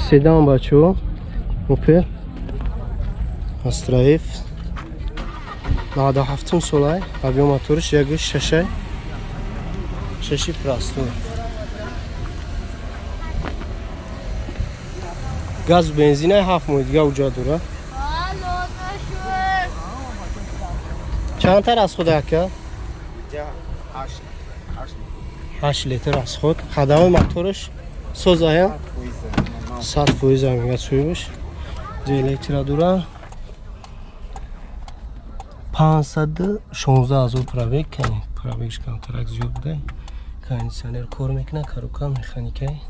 Седан бачо. Опел Астра F 97 солай. Объем моториш 1.6. Шаши простой. Газ бензинай 7 моҳ дига уҷа дора. Чанд тар аз худ ака? 8 литр аз худ. Хадамои моториш соз ая? 100% мега суюш. Электро дора. 516 ҳазор пробег, пробегш камтарак зиёд буда. Кондиционер кор мекунад, коробка механикай.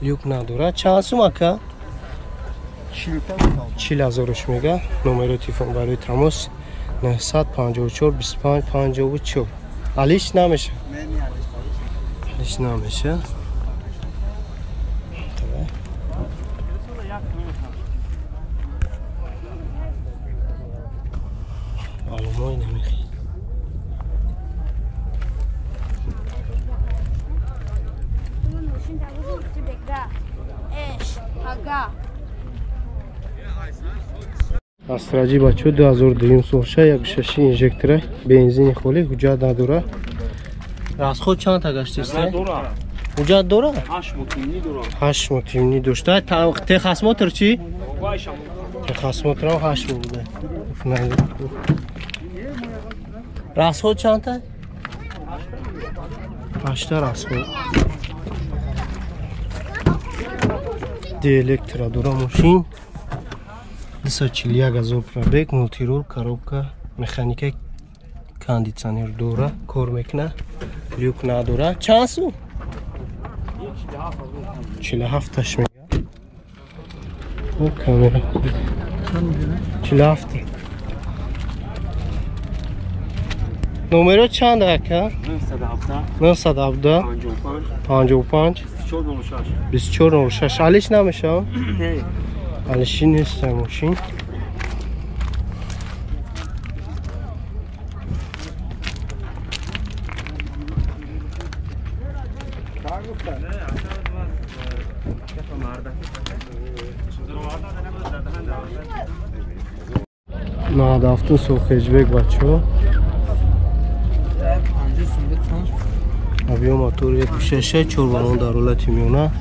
Люк надора. Чанд сум ака? 40 ҳазорш мега. Номери телефон барои тамос 954 25 54. Алиш намеша? Алиш намеша. Маълумой намехи. Астраҷи бачо 2002 солша, 1.6 инжектора, бензини холӣ, ҳуҷҷат надора. Расход чанд та гаштист? Ҳуҷҷат дора? 8 моҳ тимни дошта. Техосмотр чӣ? Техосмотрам 8 моҳ буда. Расход чанд та? 8 та расход. Электро дора мошин. 241 ҳазор пробег, мултирул, коробка, механика, кондиционер дора, кор мекуна, люк надора. Чанд сум? 47 таш мега. О, камера. 47. Номеро чанд ака? 917 55 2406. Алиш намешава? Не. Алиши нест мошин. 97 сол хеҷбек бачо. Объем мотор 1.6, 4 баллон дар ҳолати миёна.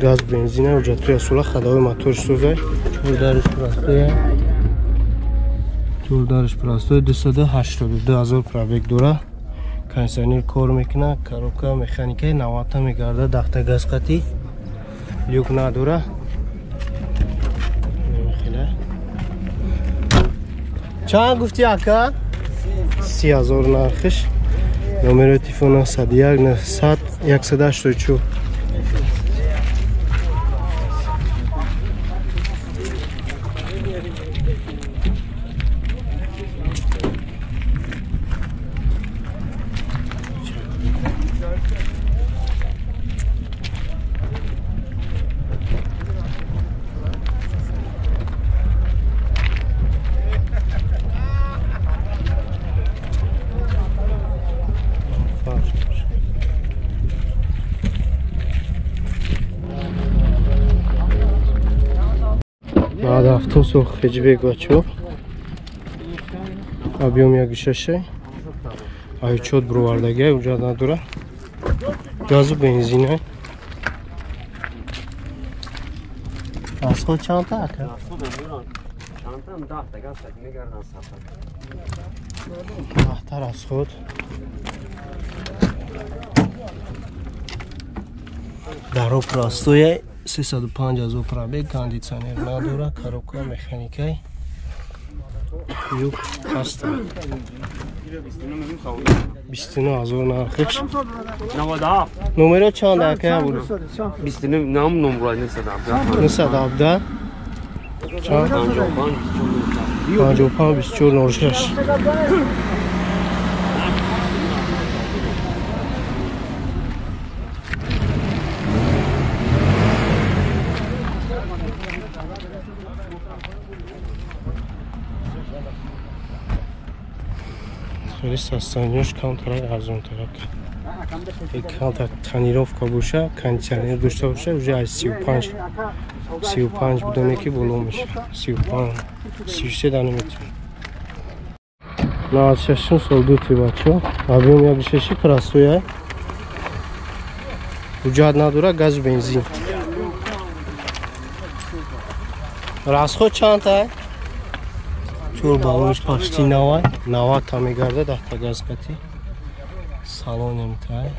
Газ бензина, ҳуҷҷатҳои асола, хадавои моторш созай. 4 дариш простой. 4 дариш простой, 282 ҳазор пробег дора. Кондиционер кор мекунад, коробка механикаи 90 мегарда, дахта газ қатӣ. Люк надора. Чанд гуфти ака? 30 ҳазор нархиш. Номери телефон 901 900 184. Сол хеҷбек бачо. Объем 1.6. Айчот бровардага, уҷа надора. Газу бензина. Расход чанд та ака? 10 та расход. Даро простое. 305 ҳазор пробег, кондиционер надора, коробка механикай, юк ҳаст. 29 ҳазор нархиш. Номеро чанд ака буд? 29 нам номро 917. 917 чанд? 55 24 06. Хеле састаниёш камтарак, арзонтарак. Камтар тонировка боша, кондиционер дошта боша, уже аз 35 35 бидоне ки боло меша. 35 33 да наметавонад. 96 сол дути бачо. Объем 1,6 простой. Ҳуҷҷат надора, газ бензин. Расход чанд та? Чор баллонш почти 90, 90 та мегардад 10 газ қати. Салонем тай.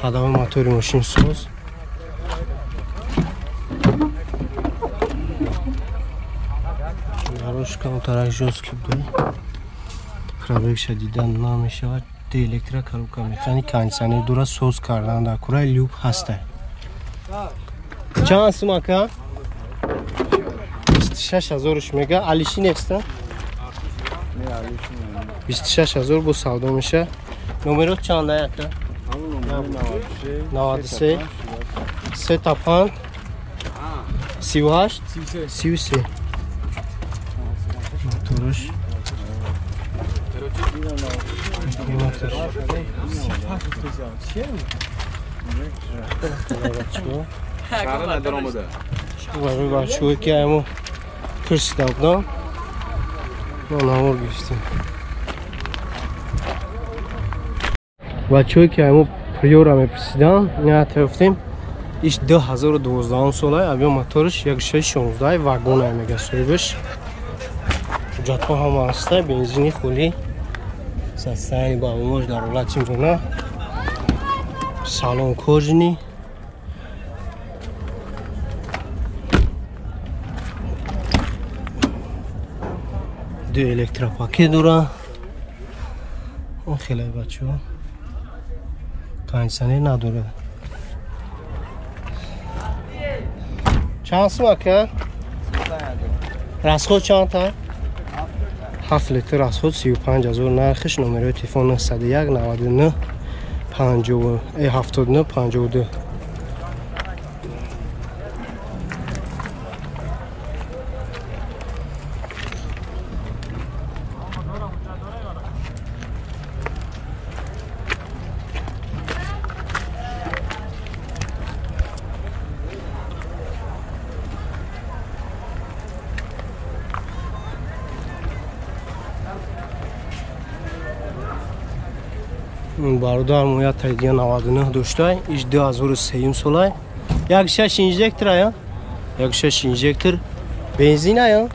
Ходовой мотори мошин соз. Нарош камтарак жёсткий буд. Пробегша дидан намешавад. Д электро коробка механик кондиционер дора, соз кардан дар кураи люк ҳаста. Чанд сум ака? 26000 мега. Алиши неста? 26000 бо савдо меша. Номерот чанд ака? 93 35 38 33. Моторш. Мотор. Барои бачаҳое ки мо пурсида будам, мо навор гирифтем. Бачаҳое ки мо приора мепурсидам, натаёфтем. Иш 2012 сола, объем моторш 1.16 вагон мега соҳибаш. Ҳуҷҷатҳо ҳама ҳаста, бензини холӣ. Состояние баллонаш дар ҳолати мона. Салон кожаный. Ду электропакет дора. Он хеле бачаҳо. Кондиционер надорад. Чанд сум ака? Расход чанд та? 7 литр расход 35000 нархиш. Номерои телефон 901 99 50 79 52. Бародар моя тайдия 99 доштай, иш 2003 солай. 1.6 инжектор ая. 1.6 инжектор. Бензин ая?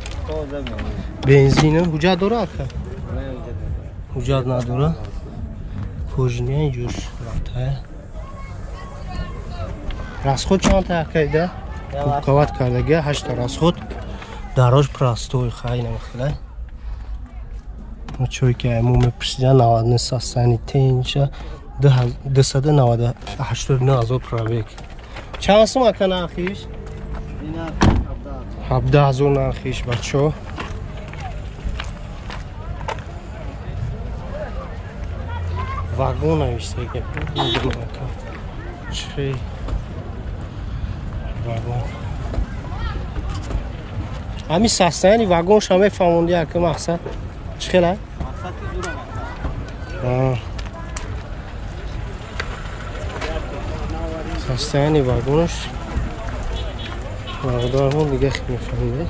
Бензин ҳуҷҷат дора ака? Ҳуҷҷат надора. Кожаный ҷуш рафта. Расход чанд та акайда? Кубковат кардага 8 та расход. Дарож простой хай намхилай. Чой ки мо мепурсидан 99 состояние тенча 289 пробег. Чанд сум ака нархиш? 17000 нархиш бачо. Вагон навиштага. Чи вагон? Ами состояние вагонша мефаҳмонди ака мақсад. Чӣ хела? Состояние вагонаш бародарҳо дига хел мефаҳмиде.